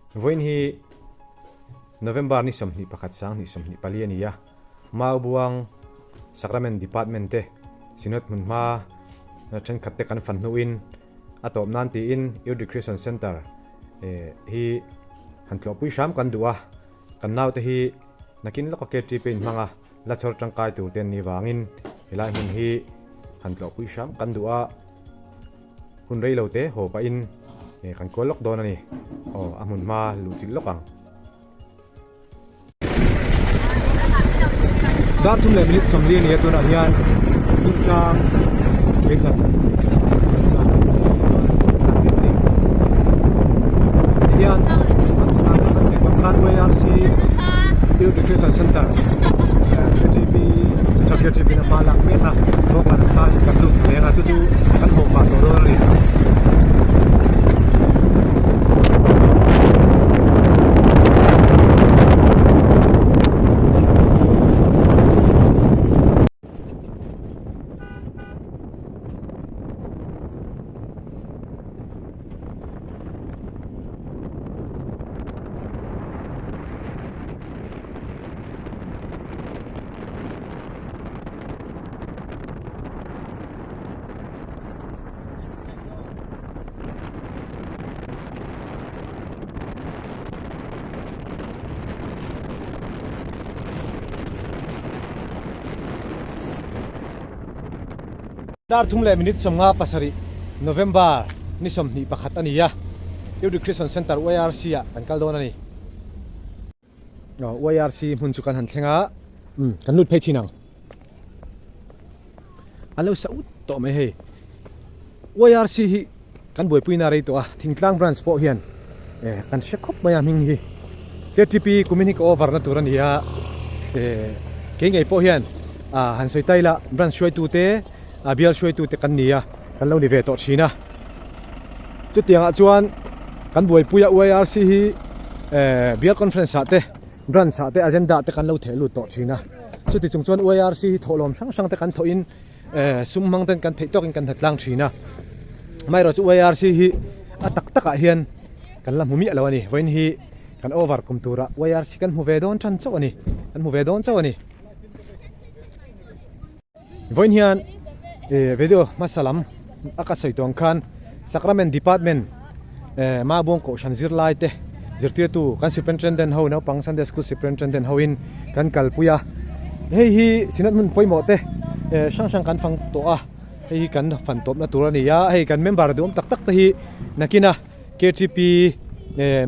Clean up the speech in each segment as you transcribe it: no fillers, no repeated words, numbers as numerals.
Vawiin hi November ni 21 sang hnih 24 a ni a, Maubuang Sacrament Department te Synod hmunhma thenkhat te kan fan hnuin a tawp nan tiin Youth Recreation Centre hi han tlawhpui hram kan duh a, kan naute hi nakin lawka KTP in hmanga la chhawr tangkai tur te an nih vangin helai hmun hi han tlawhpui hram kan duh a. Hun rei lo te haw pahin kan kual lawk dawn a ni. Aw, a hmun hma luh chilh lawk ang. Dar thum leh minute 40 a ni a tunah hian Hmingtlang Vengkhat Tihian kan YRC Youth Recreation Center KTP Central KTP in a hma lak mek a Vawklan khan kan lut leng a chu chu kan haw pah tawh dawn a ni. Dar thum leh minute 57 November ni 21 a ni a, Youth Recreation Centre YRC ah kan kal dawn a ni. YRC hmun chu kan han thleng a, kan lut phei chin ang. A lo sa ut tawh mai hei. YRC hi kan buaipui na rei tawh a, Thingtlang branch pawh hian kan hre khawp mai a hming hi. KTP kumin hi ka over na tur a ni a, kei ngei pawh hian han sawi tai la branch hruaitu te, bial hruaitu te kan ni a, kan lo ni ve tawh thin a. Chutiangah chuan kan buaipui a YRC hi bial conference ah te branch ah te agenda ah te kan lo theh lut tawh thin a. Chuti chung chuan YRC hi thawhlawm hrang hrang te kan thawhin sum hmang ten kan theih tawkin kan hna tlang thin a. Amaherawhchu chu YRC hi a tak takah hian kan la hmu miah lo a ni. Vawiin hi kan over kum turah YRC kan hmu ve dawn tan chauh a ni. Kan hmu ve dawn chauh a ni. Vawiin hian video hmasa lam a ka sawi tawng khan Sacrament Department Mabuang Kohhran zirlai te zirtirtu kan Superintendent ho naupang Sunday School Superintendent hoin kan kalpui a. Hei hi Synod hmun pawimawh te hrang hrang kan fang tawh a, hei hi kan fan tawpna tur a ni a, hei kan member duhawm tak tak te hi nakina KTP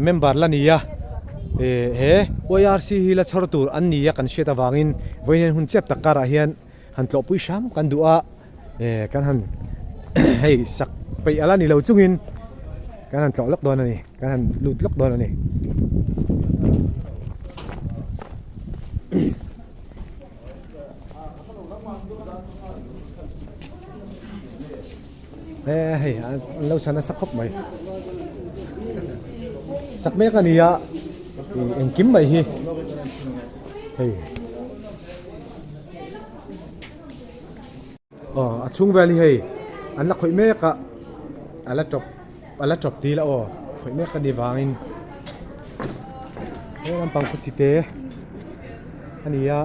member la ni a, he YRC hi la chhawr tur an ni a kan hriat avangin vawiin hun chep tak karah hian han tlawhpui hram kan duh a, kan han hei sak peih ala ni lo chungin kan han tlawh lawk dawn a ni, kan han lut lawk dawn a ni. He hei an lo sa nasa khawp mai sak mek a ni a ih engkim mai hi hei aw a chhung vel hi hei an la khawih mek a a la tawp a la tawp tih la aw khawih mek a nih vangin he lampang khaw chi te a ni a.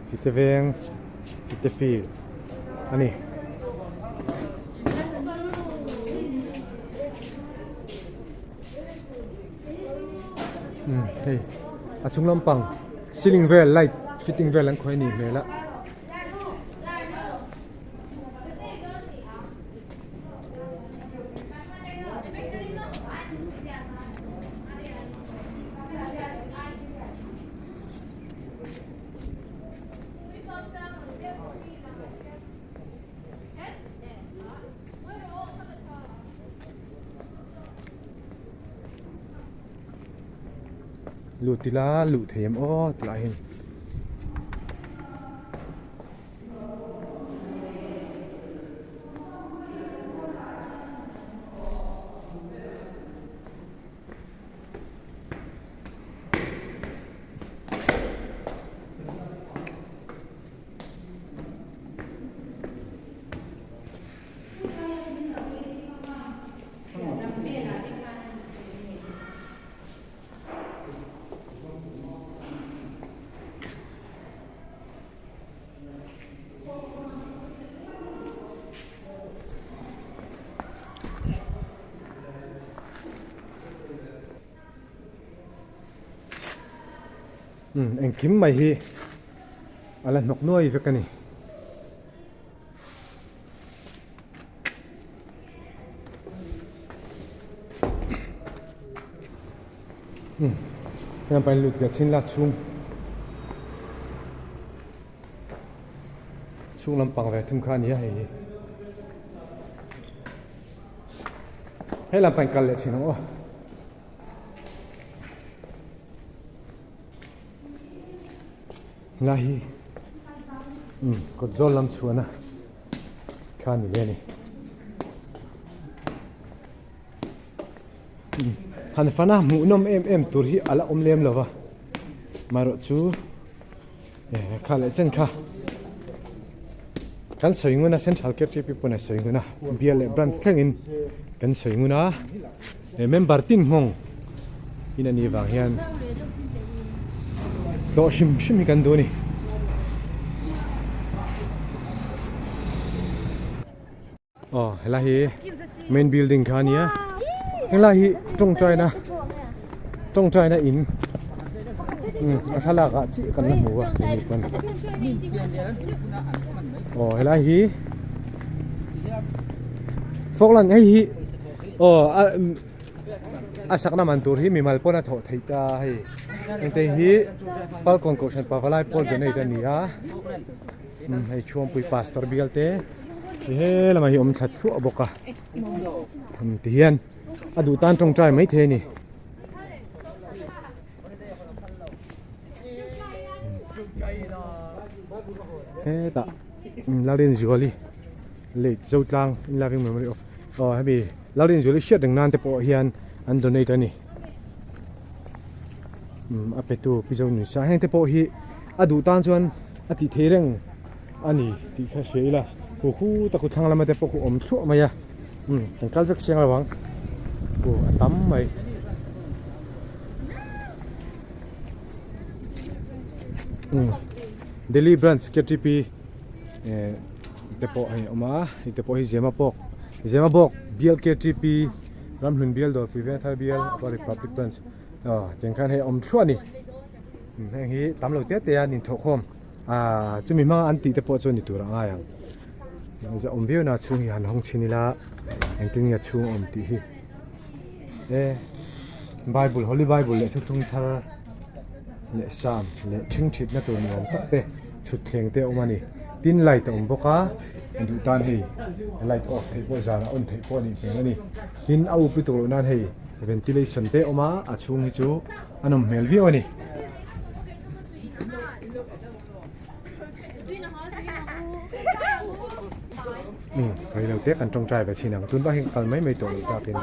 Chite veng chite field a ni. Umm hei a chung lampang ceiling vel light fitting vel an khawih a nih hmel a. Lut ila luh thei em aw tilai hi. Umm engkim mai hi a la hnawk nuai vek a ni. Umm heng pahin lut leh chin la chhung chhung lampang ve thung kha a ni a hei hi. Hei lampang kal leh chin ang aw. Helai hi umm kawt zawl lam chhuahna kha a ni ve a ni. Umm han fana hmuhnawm em em tur hi a la awm lem lo va amaherawhchu eh kha leh chen kha kan sawi ngun a central ktp pawn a sawi ngun a bial leh branch thlengin kan sawi ngun a eh member tin nghawng in a nih vang hian tlawh hrim hrim hi kan duh a ni. Aw helai hi main building kha a nia helai hi tawngtaina tawngtaina in umm a thlalak ah chiah kan la hmu a tih pawn aw helai hi Falkland hei hi aw a a sakna man tur hi mimal pawn a thawh theih ta hei engte hi Falkawn Kohhran Pavalai pawl donate a ni a umm hei Chhuangpui Pastor bial te. He lamah hi awm thla thluah bawk a ti hian a duh tan tawngtai mai thei a ni. Hetah Lalrinzuali late Zotlang in loving memory of aw hemi Lalrinzuali hriat reng nan te pawh hian an donate a ni. Umm a petu Pi Zonunsa heng te pawh hi a duh tan chuan a tih thei reng. a ni tih kha hria ila hu hu tak khu thlang lama te pawh khu awm thluah mai a umm kan kal vek chiang lo ang aw a tam mai umm Delhi branch K T P eh te pawh hei a awm a hei te pawh hi Zemabawk Zemabawk bial K T P Ramhlun bial Dawrpui Vengthar bial Upper Republic branch aw tiang khan hei a awm thluah a ni heng hi tam lo te te a an inthawhkhawm. Aaa chumi hmanga an tih te pawh chu ni tur a ngai ang za awm viau na chhung hi han hawng chhin ila engtin nge chhung a awm tih hi e bible holy bible leh thuthlung thar leh sam leh ṭhing ṭhitna tur ni awm tak te ṭhutthleng te a awm a ni tin light a awm bawk a duh tan hei light off theih pawh zan a on theih pawh a nih hmel a ni tin a up lutuk loh nan hei ventilation te a awm a a chhung hi chu a nawm hmel viau a ni. Umm rei lo te kan tawngtai ve chin ang tun bak hi ka kal mai mai tawh loh takin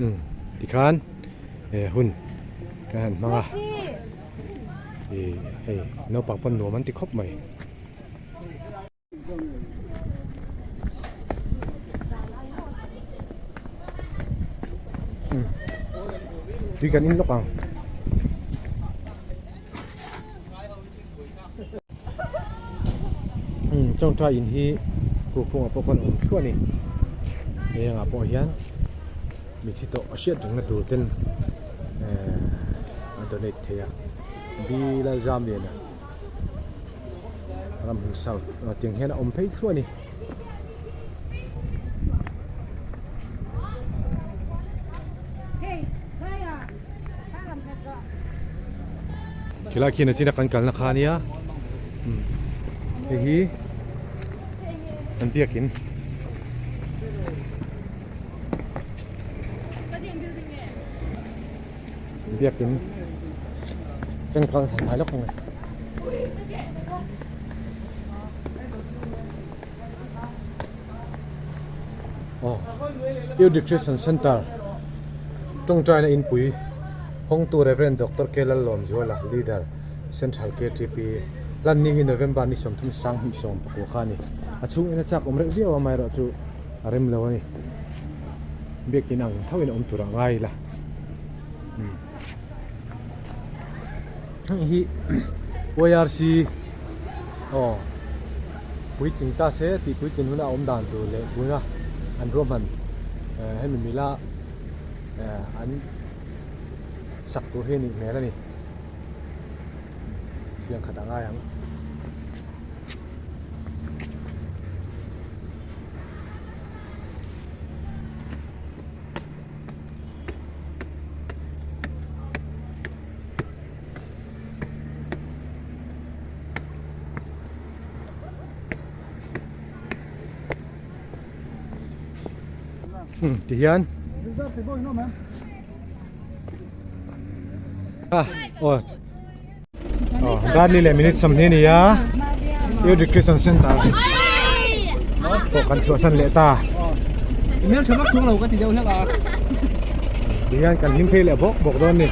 umm tikhan eh hun kan han hmang a ih hei naupang pawn nuam an ti khawp mai. Tui kan in lawk ang. Umm tawngtai in hi kuhphungah pawh khawn a awm thluah a ni. Hei engah pawh hian mithi tawh a hriat rengna tur ten eh a donate thei a Bilalzamliana. Ramhun south ah tiang hian a awm phei thluah a ni. Khilai khian a china kan kalna kha ania umm hei hi an biakin. Biakin kan kal thla ngai lawk ang e. Aw Youth Recreation Center tawngtaina inpui hawngtu Rev Doctor K Lallawmzuala Leader Central KTP hlan ni hi November ni 32 kha a ni. A chhung ina chak awm reuh viau a amaherawhchu a rem lo a ni. Biakin ang tho in a awm tur a ngai ila. Hei hi YRC aw puitling ta se tih puitlin huna a awm dan tur leh tuna an ruahman hemi mila an. Sak tur hi a nih hmel a ni. Chiang khat a ngai ang. Hmm, ti hian. Ah, oh. Oh, Darli leh minute 20 ni a. Youth Recreation Center. Pawh kan chhuahsan leh ta. Hmel tha vak chuang lo ka ti deuh hlek a. Ti hian kan hlim phei leh bawk bawk dawn ni.